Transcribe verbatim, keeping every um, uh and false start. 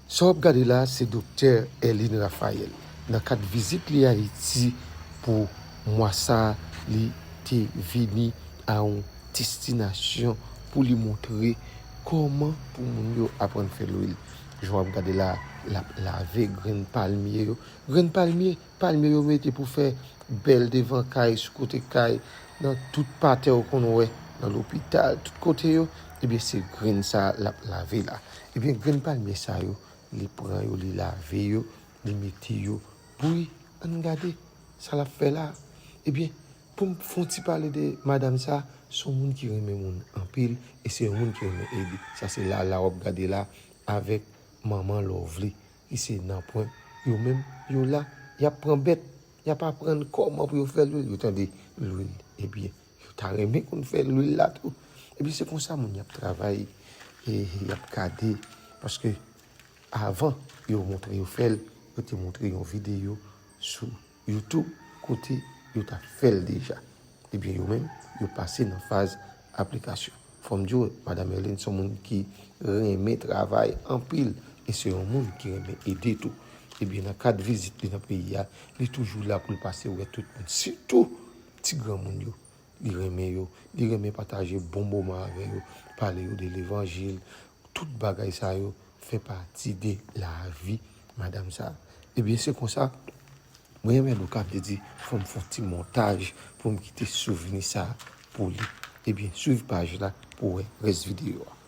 Sa w ap gade la, se Doktè Erline Raphael. Nan kad vizit li Ayiti pou mwa sa a, li te vini a yon destinasyon pou li montre kòman pou moun yo aprann fè lwil. Jan w ap gade la, l ap lave grenn palmye yo. Grenn palmye, palmye yo mete pou fè bèl devan kay, sou kote kay, nan tout patè w konn wè, nan lopital, tout kote yo, ebyen se grenn sa l ap lave la. Ebyen grenn palmye sa yo, li pran yo, li lave yo, li mete yo bouyi. Ann gade sa l ap fè la. Ebyen, pou m fè yon ti pale de madanm sa, se yon moun ki renmen moun anpil, e se yon moun ki renmen ede. Sa se Lala w ap gade la, avèk manman Lovely, ki se Nanpwen. Yo menm, yo la, y ap pran bèt, y ap aprann kòman pou yo fè lwil. Yo tande lwil, ebyen, yo ta renmen konn fè lwil la tou. Ebyen, se konsa moun y ap travay, e y ap gade, paske avan yo montre yo fè l, yo te montre yon videyo sou YouTube kote yo t ap fè l deja. Ebyen, yo menm, yo pase nan faz aplikasyon. Fò m di w, Madanm Erline se yon moun ki renmen travay anpil, e se yon moun ki renmen ede tou. Ebyen, nan kad vizit li nan peyi a, li toujou la pou l pase wè tout moun, sitou ti granmoun yo. Li renmen yo, li renmen pataje bon moman avè yo, pale yo de levanjil, tout bagay sa yo fè pati de lavi madanm sa. Ebyen, se konsa, mwen renmen Luka, m te di, fò m fè yon ti montaj pou m kite souvni sa pou li. Ebyen, swiv paj la pou wè rès videyo a.